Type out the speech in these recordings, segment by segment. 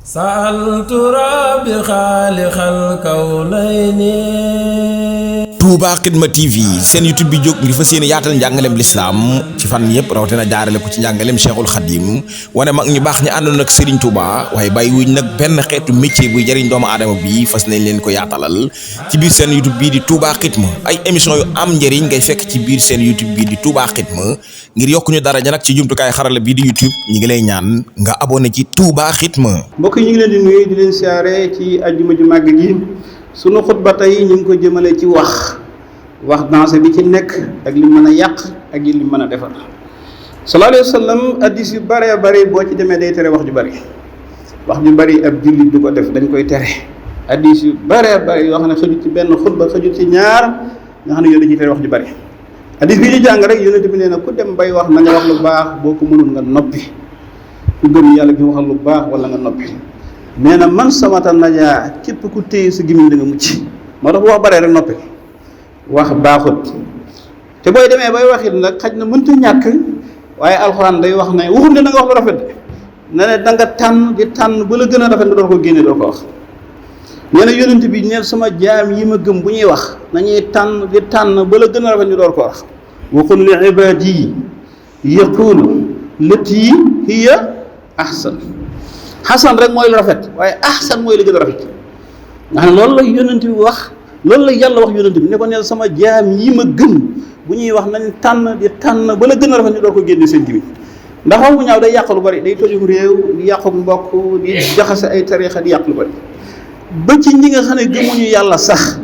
سألت ربي خالق الكونين. Touba Xidma TV seen YouTube bi jóg ngir fas yéene yaatal njàngaleem lislaam ci fan yëpp rawatina jaarale ko ci njàngaleem Cheikhul Khadim wane mag ñu baax ñi àndoon ak Serigne Touba waaye bàyyi wuñ nag benn xeetu métier buy jëriñ doomu aadama bi fas nañ leen ko yaatalal ci biir seen YouTube bii di Touba Xidma ay émission yu am njëriñ ngay fekk ci biir seen YouTube bii di Touba Xidma ngir yokku ñu daraja nag ci jumtukaay xarala bii di YouTube ñi ngi lay ñaan nga abonné ci Touba Xidma. mbokk yi ñu ngi leen di nuyu di leen siyaare ci ajjuma ju màgg gi sunu xutba tey ñu ngi ko jëmale ci wax dansé bi ci nekk ak li mën a yàq ak li mën a defar. sallallahu alayhi wa sallam addis yu bëree bëri boo ci demee day tere wax ju bëri ab jullit du ko def dañ koy tere addis yu bëree bëri yoo xam ne xëjut ci benn xutba xëjut ci ñaar nga xam ne yow dañuy tere wax ju bëri. addis bi ñu jàng rek yonent bi nee na ku dem bay wax na nga wax lu baax boo ko mënul nga noppi ku gëm yàlla gi waxal lu baax wala nga noppi. nee na man samata najaa képp ku téye sa gémmiñ da nga mucc moo tax bu wax bëree rek noppi. wax baaxut te booy demee bay waxit nag xaj na mënta ñàkk waaye alxuraan day wax ne waxul ne da nga wax lu rafet ne ne da nga tànn di tànn ba la gën a rafet nga door ko génne doo ko wax. nee na yonent bi neen sama jaam yi ma gëm bu ñuy wax nañuy tànn di tànn ba la gën a rafet ñu door ko wax. wa qul li ibaadi yaqulu lati hiya ahsan xasan rek mooy lu rafet waaye ahsan mooy la gën a rafet nga xam ne loolu la yonent bi wax. loolu la yàlla wax yonent bi ne ko neel sama jaam yi ma gëm bu ñuy wax nañ tànn di tànn ba la gën a rafet ñu door ko génne seen gibi ndax wax bu ñaaw day yàq lu bari day tojum réew di yàqu mbokk di jaxase ay tariixa di yàq lu bari ba ci ñi nga xam ne gëmuñu yàlla sax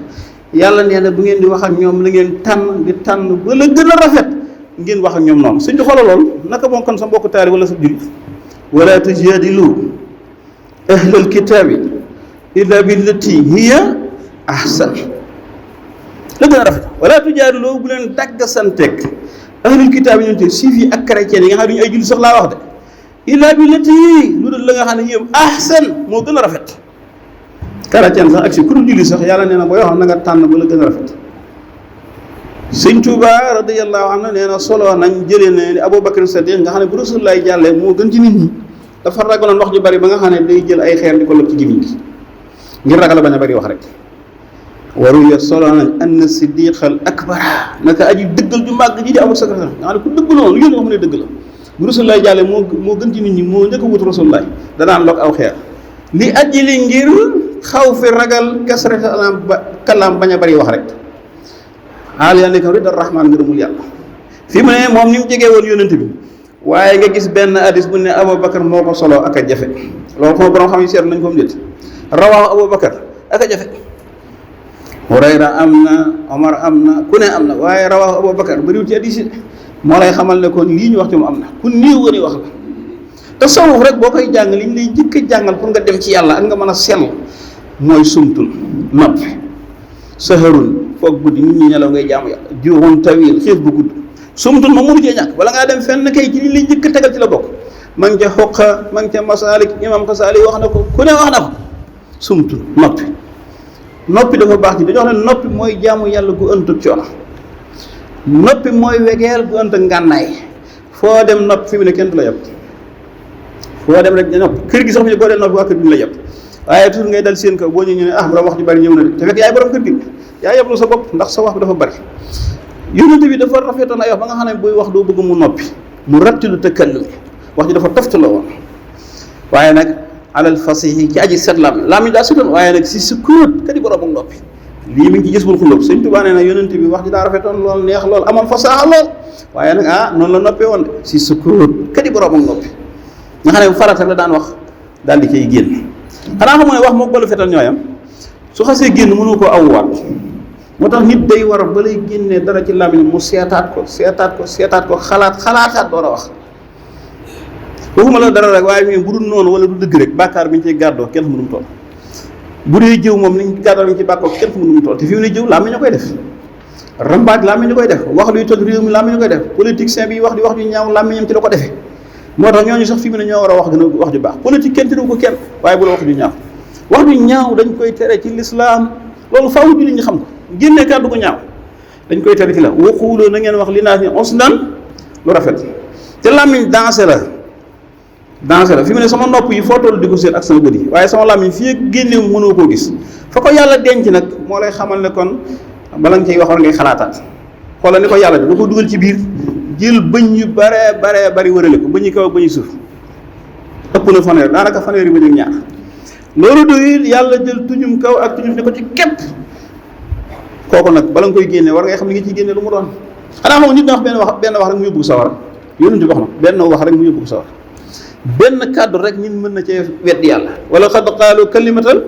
yàlla nee na bu ngeen di wax ak ñoom la ngeen tànn di tànn ba la gën a rafet ngeen wax ak ñoom noonu suñ di xoolal lool naka moom kon sa mbokk taali wala sa jullit wala tujaadilu ahlal kitaabi illa billati hiya ahsan la gën a rafet wala tujaadiloo bu leen dagg santeeg ahlul kitaab yi ñoom siif yi ak chrétien yi nga xam ne duñu ay julli sax laa wax de illaa billati lu dul la nga xam ne yëpp ahsan moo gën a rafet. chrétien sax ak si ku dul julli sax yàlla nee na booy wax na nga tànn ba la gën a rafet. sëñ Tuuba radiyallahu anhu nee na solo nañ jëlee ne Abubakar Sadiq nga xam ne bu Rasulullah jàllee moo gën ci nit ñi dafa ragaloon wax ju bari ba nga xam ne day jël ay xeer di ko lëb ci gémmiñ gi ngir ragal bañ a bari wax rek. waru ya solo nañ anna siddiqal akbara naka aji dëggal ju màgg ji di amul sa nga xam ne ku dëgg la woon lu yéen wax mu ne dëgg la bu Rasulullah jàlle moo gën ci nit ñi moo njëkk a wut Rasulullah danaan log aw xeer li aji li ngir xaw fi ragal kasrata kalaam bañ a bari wax rek aal yàlla ko ridda rahmaan ngërëmul yàlla fi mu ne moom ni mu jegee woon yónnent bi waaye nga gis benn hadis bu ne Abubakar moo ko solo ak a jafe loolu xama borom xam yi seet nañ ko mu jët rawaahu Abubakar ak a jafe Hurayra am na Omar am na ku ne am na waaye rawaahu Abubakar bariwul ci hadiis moo lay xamal ne kon lii ñu wax ci mu am na ku néew woon wax la tasawuf rek boo koy jàng li ñu lay jëkk a jàngal pour nga dem ci yàlla ak nga mën a sell mooy sumtun noppi saharun foog guddi nit ñi nelaw ngay jaamu yàlla juuxun tawil xiif bu gudd sumtun moom mënu cee ñàkk bala ngaa dem fenn kay ci li ñu lay jëkk a tegal ci la bokk ma ngi ca xoqa ma ngi ca masaalik imam Xasaali wax na ko ku ne wax na ko sumtun noppi dafa baax ci dañoo xam ne noppi mooy jaamu yàlla gu ëntut coono noppi mooy wegeel gu ënt ngànnaay foo dem noppi fi mu ne kenn du la yab foo dem rek noppi kër gi sax fi ne boo dee noppi waa kër gi du la yab waaye toujours ngay dal seen kaw boo ñu ne borom wax ju bari ñëw na de te fekk yaay borom kër gi yaa yablu sa bopp ndax sa wax bi dafa bari yonent bi dafa rafetoon ay wax ba nga xam ne buy wax doo bëgg mu noppi mu rattilu takallum wax ji dafa toftaloo woon waaye nag alal fasihi ci aji set laam yi daa setoon waaye nag si sukkuut kadi borom ak noppi lii mi ngi ci gis bul xulóob Sëñ Tuubaa nee na yonent bi wax ji daa rafetoon lool neex lool amoon fasaaxa lool waaye nag noonu la noppee woon de si sukkuut kadi borom ak noppi nga xam ne farata la daan wax daal di cay génn xanaa xamoo ne wax moo balu fetal ñooyam su xasee génn mënu ko awwaat moo tax nit day war ba lay génnee dara ci làmmiñ mu seetaat ko xalaataat door a wax waxuma la dara rek waaye bu dul noonu wala du dëgg rek bàkkaar bi ñu ciy gàddoo kenn xamul nu mu toll bu dee jëw moom liñ gàddoo bi ñu ci bàkkoo kenn xamul nu mu toll te fi mu ne jëw làmmiñ ñu koy def rambaaj làmmiñ ñu koy def wax luy toj réew mi làmmiñ ñu koy def politicien bi wax di wax ju ñaaw làmmiñam ci la ko defee moo tax ñooñu sax fi mu ne ñoo war a wax gën a wax ju baax politique kenn tëru ko kenn waaye bu la wax ju ñaaw wax ju ñaaw dañ koy tere ci lislaam loolu faaw jullit ñi xam ko génnee kàddu ko ñaaw dañ koy tere ci la waxuuloo na ngeen wax li naa ni usnan lu rafet te làmmiñ dansé la danger la fi mu ne sama nopp yi foo toll di ko seet ak sama bët yi waaye sama làmmiñ fii ak génne mënoo koo gis fa ko yàlla denc nag moo lay xamal ne kon bala nga ciy wax war ngay xalaataat xoolal ni ko yàlla da ko dugal ci biir jël bëñ yu bare bari wërale ko bëñ yu kaw ak bëñ yu suuf ëpp na fanweer daanaka fanweer yi bëñ ak ñaar loolu doyul yàlla jël tuñum kaw ak tuñum ne ko ci képp kooku nag bala nga koy génne war ngay xam li nga ciy génne lu mu doon xanaa moom nit na wax benn wax rek mu yóbbu ko sawara yonent bi wax na benn wax rek mu yóbbu ko sawara benn kàddu rek ñun mën na cee weddi yàlla wala xad qaalu kalimatal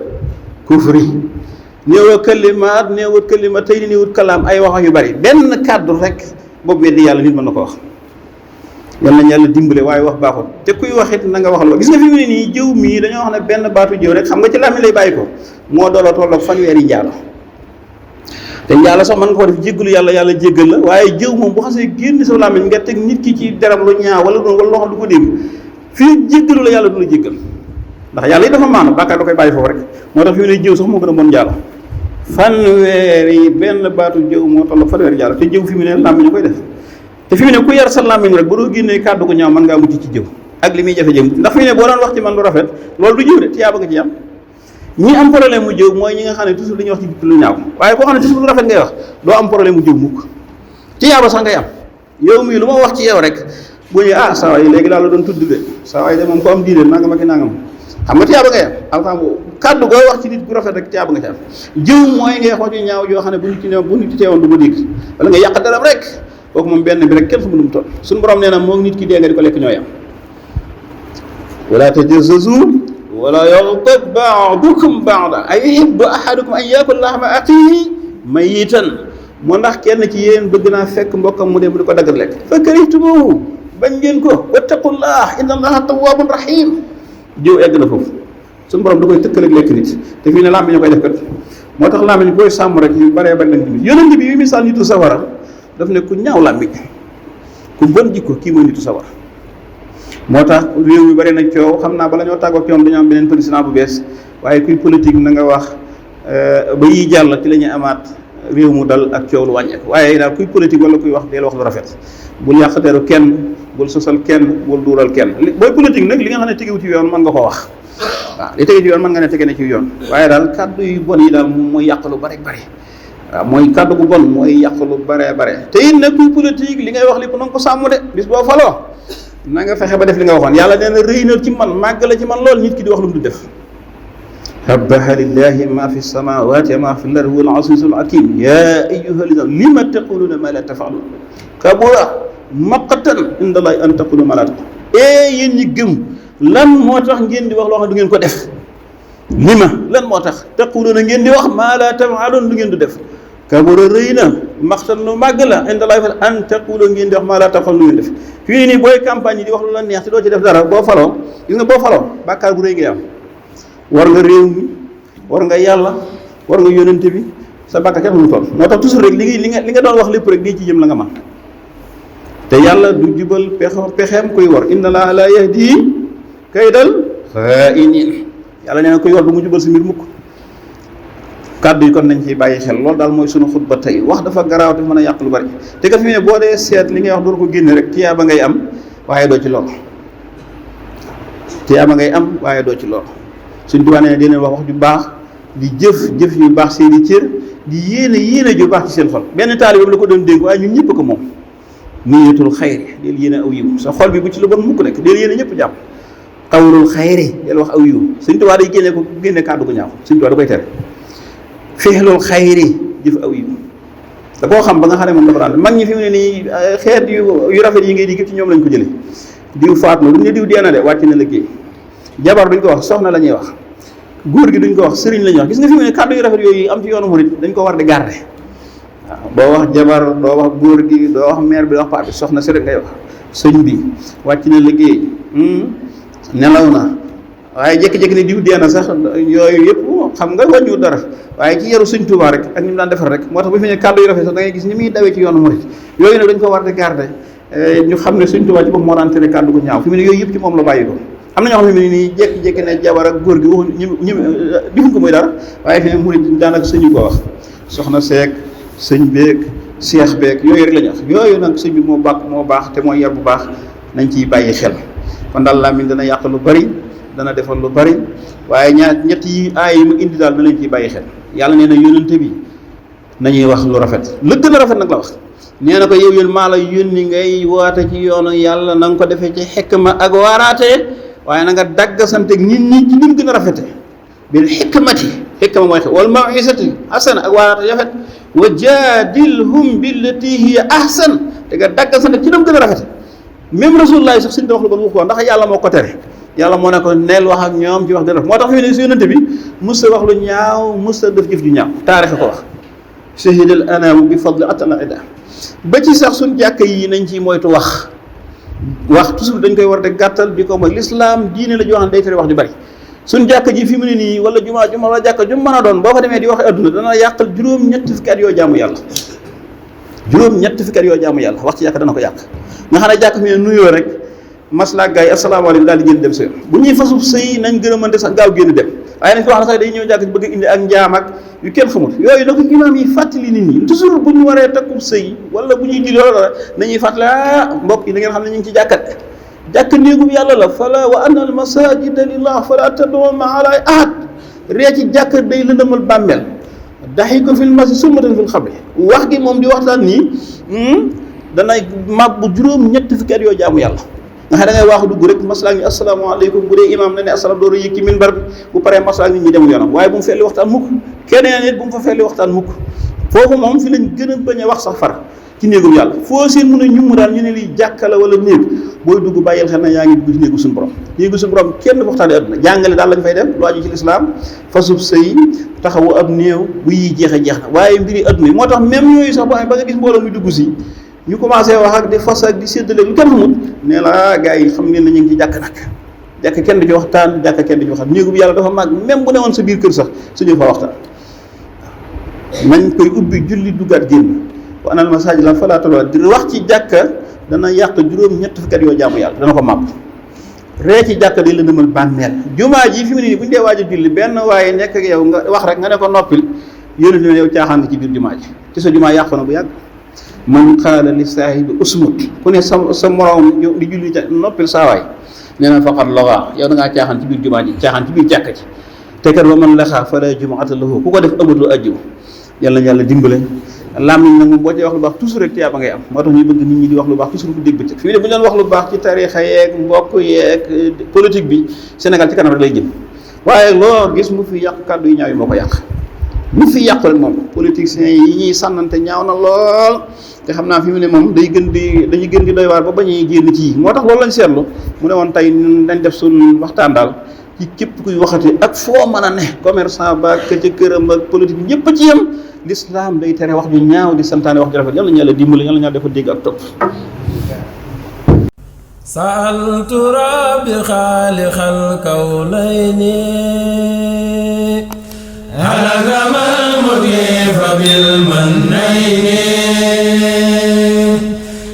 kufri néewa kalimaat néewut kalimatay ni néewut kalaam ay wax yu bari benn kàddu rek boobu weddi yàlla nit mën na ko wax yal nañ yàlla dimbale waaye wax baaxul te kuy wax it na nga wax la gis nga fi mu ne nii jëw mii dañoo wax ne benn baatu jëw rek xam nga ci làmmiñ lay bàyyi ko moo dooloo tolloog fanweeri njaalo te njaalo sax mën nga ko def jéggalu yàlla yàlla jéggal la waaye jëw moom bu xasee génn sa làmmiñ nga teg nit ki ci deram lu ñaaw wala loo xam du ko dégg fii jéggalu la yàlla du la jéggal ndax yàlla yi dafa maanu bàkkaar da koy bàyyi foofu rek moo tax fi mu ne jëw sax moo gën a bon njaalo fanweeri benn baatu jëw moo tolloog fanweeri njaalo te jëw fi mu ne làmmiñ koy def te fi mu ne ku yar sa làmmiñ rek ba doo génnee kàddu ko ñaaw mën ngaa mucc ci jëw ak li muy jafe-jafe ndax fi mu ne boo doon wax ci man lu rafet loolu du jëw de tiyaaba nga ci am ñi am problème mu jëw mooy ñi nga xam ne toujours dañuy wax ci lu ñaaw waaye koo xam ne toujours lu rafet ngay wax doo am problème mu jëw mukk tiyaaba sax ngay am yow mii lu ma wax ci yow rek bu ñu saa waay léegi daal la doon tudd de saa waay de moom ko am diine nangam ak nangam xam nga tiyaaba ngay am alhamdulilah kàddu goo wax ci nit ku rafet rek tiyaaba nga ci am jëw mooy ngay wax ju ñaaw joo xam ne bu nit ki teewoon du ko dégg wala nga yàq daram rek kooku moom benn bi rek kenn fu mu toll suñu borom nee na moo nit ki dee nga di ko lekk ñooy am wala tajassasu wala yaghtab ba'dukum ba'dan ayuhibbu ahadukum an yakula lahma axiihi mayyitan moo ndax kenn ci yéen bëgg naa fekk mbokkam mu dem di ko daggal lekk fa karihtumuuhu bañ ngeen ko wattaqullah inna allaha tawwabun rahim jiw egg na foofu suñu borom da koy tëkkaleeg lekk nit te fii ne làmmiñ ñu koy def kat moo tax làmmiñ booy sàmm rek yu baree bari lañ tamit yonent bi misaal nitu sawara daf ne ku ñaaw làmmiñ ku bon jikko kii mooy nitu sawara moo tax réew mi bari na coow xam naa bala ñoo tàggoo ak ñoom dañoo am beneen président bu bees waaye kuy politique na nga wax ba yiy jàll ci la ñuy amaat réew mu dal ak coow lu wàññeeku waaye daal kuy politique wala kuy wax deel wax lu rafet bul yàqateeru kenn bul sosal kenn bul duural kenn booy politique nag li nga xam ne tegewu ci yoon mën nga koo wax waaw li tege ci yoon mën nga ne tege na ci yoon waaye daal kàddu yu bon yi daal moom mooy yàq lu bari waaw mooy kàddu gu bon mooy yàq lu bare te it nag kuy politique li ngay wax lépp na nga ko sàmm de bis boo faloo na nga fexe ba def li nga waxoon yàlla nee na rëy na ci man màgg la ci man lool nit ki di wax lu mu du def sabbaha lillahi ma fi samawati wa ma fi l-ardi huwa al-azizul hakim ya ayyuha alladhina lima taquluna ma la taf'alun kabura maqtan inda allahi an taqulu ma la taf'alun yéen ñi gëm lan moo tax ngeen di wax loo xam du ngeen ko def lima lan moo tax taquluna ngeen di wax ma la taf'alun lu ngeen du def kabura rëy na maxtan lu màgg la inda allahi an taqulu ngeen di wax maa laa taf'aluun lu ngeen def fii nii booy campagne yi di wax lu la neex te doo ci def dara boo faloo gis nga boo faloo bàkkaar bu rëy ngay am war nga réew mi war nga yàlla war nga yónnente bi sa bàkkaar kenn mu toll moo tax toujours rek li nga doon wax lépp rek di ci jëm la nga man te yàlla du jubal pexeem kuy war inna allaha la yahdi kaydal xaa'iniin yàlla nee na kuy war du mu jubal si mbir mukk kàddu yi kon nañ ciy bàyyi xel loolu daal mooy sunu xutba tey wax dafa garaaw te mën a yàq lu bari te kat fi ne boo dee seet li ngay wax doo ko génne rek tiyaaba ngay am waaye doo ci lool tiyaaba ngay am waaye doo ci lool suñ duwaanee ne dina wax ju baax di jëf yu baax seen i cër di yéene ju baax ci seen xol benn taalibe la ko doon dénk waaye ñun ñëpp ko moom niyatul xayri del yéene aw yiw sa xol bi bu ci lu bon mukk nekk del yéene ñëpp jàpp xawlul xayri del wax aw yiw suñ tuwaa day génne kàddu gu ñaaw suñ tuwaa da koy tere fexlul xayri jëf aw yiw da koo xam ba nga xam ne moom dafa daan mag ñi fi mu ne nii xeet yu rafet yi ngay di ci ñoom lañ ko jëlee diw faat na duñ ne diw dee na de wàcc na liggéey jabar duñ ko wax soxna la ñuy wax góor gi duñ ko wax sëriñ la ñuy wax gis nga fi mu ne kàddu yu rafet yooyu am ci yoonu murit dañ ko war di garder waaw doo wax jabar doo wax góor gi doo wax mère bi doo wax paa bi soxna si rek ngay wax sëñ bi wàcc na liggéey nelaw na waaye jékki-jékki ne diw dee na sax yooyu yëpp xam nga wàññiwul dara waaye ci yaru Sëñ Tuubaa rek ak ni mu daan defar rek moo tax bu fi ne kàddu yu rafet sax da ngay gis ni muy dawee ci yoonu murit yooyu nag dañ ko war di garder ñu xam ne Sëñ Tuubaa ci bopp moo daan tere kàddu gu ñaaw fi mu ne yooyu yëpp ci moom la bàyyi ko am na ñoo xam ne nii jékki-jékki ne jabar ak góor gi waxu ñu difuñ ko muy dara waaye fi ne murit daanaka sëñu ko wax soxna seek sëñ beek seex beek yooyu rek la ñu wax yooyu nag sëñ bi moo baax te mooy yar bu baax nañ ciy bàyyi xel kon daal làmmiñ dana yàq lu bari, dana defal lu bari, waaye ñett yi aay yi mu indi daal na leen ciy bàyyi xel. yàlla nee na yónnante bi nañuy wax lu rafet, lu gën a rafet nag la wax. nee na ko yow yéen maa la yónni ngay woote ci yoonu yàlla na nga ko defee ci xikma ak waaraate, waaye na nga daggasanteeg nit ñi ci ni mu gën a rafete bil xikmati, xikma mooy wal mawisati hasana ak waaraate rafet, wa jaadilhum billati hiya ahsan, te nga daggasante ci ni mu gën a rafete. même rasulullah sax suñu wax lu bon wax ko ndax yàlla moo ko tere. yàlla moo ne ko neel wax ak ñoom ci wax dëgg moo tax fi ne si yonante bi mës a wax lu ñaaw, mës a def jëf ju ñaaw, taarix ko wax. shahidal anaamu bi fadli atana ida ba ci sax suñ jàkk yi nañ ci moytu wax toujours dañ koy war de gàttal di ko mooy l'islam diine la joo xam ne day tere wax ju bari. suñ jàkk ji fi mu ne nii wala juma wala jàkk ju mën a doon boo fa demee di wax adduna dana yàqal juróom-ñetti fukki at yoo jaamu yàlla, juróom-ñetti fukki at yoo jaamu yàlla wax ci jàkk dana ko yàq. nga xam ne jàkk fi ne nuyoo rek maslaa gaay asalaamaaleykum daal di génn dem seen bu ñuy fasub sëy nañ gën a mënte sax gaaw génn dem, waaye nañ ko wax ne sax day ñëw jàkk ci bëgg indi ak njaam ak yu kenn xamul yooyu nag imaam yi fàttali nit ñi toujours bu ñu waree takkub sëy wala bu ñuy julli wala nañuy fàttali mbokk yi da ngeen xam ne ñu ngi ci jàkkat jàkk néegub yàlla la fala wa anna al masajida lillah fala tad'u ma'a allahi ahad. ree ci jàkk day lëndëmal bàmmeel, daxi ko fil masjid sunnatan fil xabri, wax gi moom di waxtaan nii danay mab bu juróom-ñetti fukki at yoo jaamu yàlla. nga xam da ngay waaxu dugg rek maslaa ngi asalaamaaleykum bu dee imaam na ne asalaam door a yëg ci minbar bi bu paree maslaa nit ñi demul yoonam, waaye bu mu felli waxtaan mukk, keneen nit bu mu fa felli waxtaan mukk. foofu moom fi lañ gën a bañ a wax sax far ci néegum yàlla. foo seen mun a ñum daal ñu ne lii jàkka la wala néeg, booy dugg bàyyil xel na yaa ngi dugg ci néegu suñu borom. néegu suñu borom kenn waxtaanee adduna, jàngale daal lañ fay def lu aju ci lislaam, fasub sëy, taxawu ab néew, bu yi jeex na waaye mbiri adduna yi moo tax même yooyu sax ba nga gis mbooloo muy dugg si ñu commencé wax ak di fas ak di séddale lu kenn xamul nee la gars yi xam ngeen ne ñu ngi ci jàkk nag. jàkk kenn du ci waxtaan, jàkk kenn du ci waxtaan, néegu bi yàlla dafa màgg, même bu ne woon sa biir kër sax suñu fa waxtaan. nañ koy ubbi julli duggaat génn wa anal masaajida falaa tad'uu di wax ci jàkka dana yàq juróom-ñett fukki at yoo jaamu yàlla dana ko màpp. ree ci jàkka day la demal bànneel. jumaa ji fi mu ne nii bu ñu dee waaj a julli benn waaye nekk ak yow nga wax rek nga ne ko noppil yéen ne yow caaxaan nga ci biir jumaa ji ci sa jumaa yàqu na bu yàgg. man qaala li saahibi usmut, ku ne sa moroom di julli noppil saawaay nee na faqad lagaa, yow da ngaa caaxaan ci biir jumaa ji, caaxaan ci biir jàkka ji. te kat wa man laxaa falaa jumu'ata lahu, ku ko def amatul ajju. yàlla na yàlla dimbale. làmmiñ nag moom boo cee wax lu baax toujours rek tiyaaba ngay am, moo tax ñu bëgg nit ñi di wax lu baax toujours bu dégg bëccëg. fii de bu ñu doon wax lu baax ci tariixa yeeg mbokk yeeg politique bi Sénégal ci kanam rek lay jëm, waaye loo gis mu fi yàq kàddu yi ñaaw yi moo ko yàq. mu fi yàq rek moom politiciens yi ñuy sànnante ñaaw na lool, te xam naa fi mu ne moom dañuy gën di doy waar ba bañuy génn ci moo tax loolu lañ seetlu. mu ne woon tey dañ def suñ waxtaan daal ci képp kuy waxati ak foo mën a ne, commerçant ba ka ca këram ak politique bi ñëpp a ci yem. l'islam day tere wax ju ñaaw di santaane wax ju rafet. yàlla na yàlla dimbali, yàlla na yàlla dafa dégg ak topp. sa'altu rabbi xaaliqal kawnayni alakamal mudifa bil mannayni.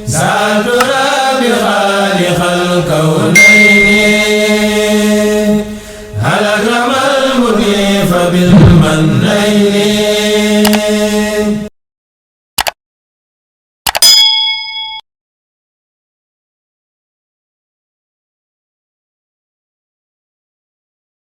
sa'altu rabbi xaaliqal kawnayni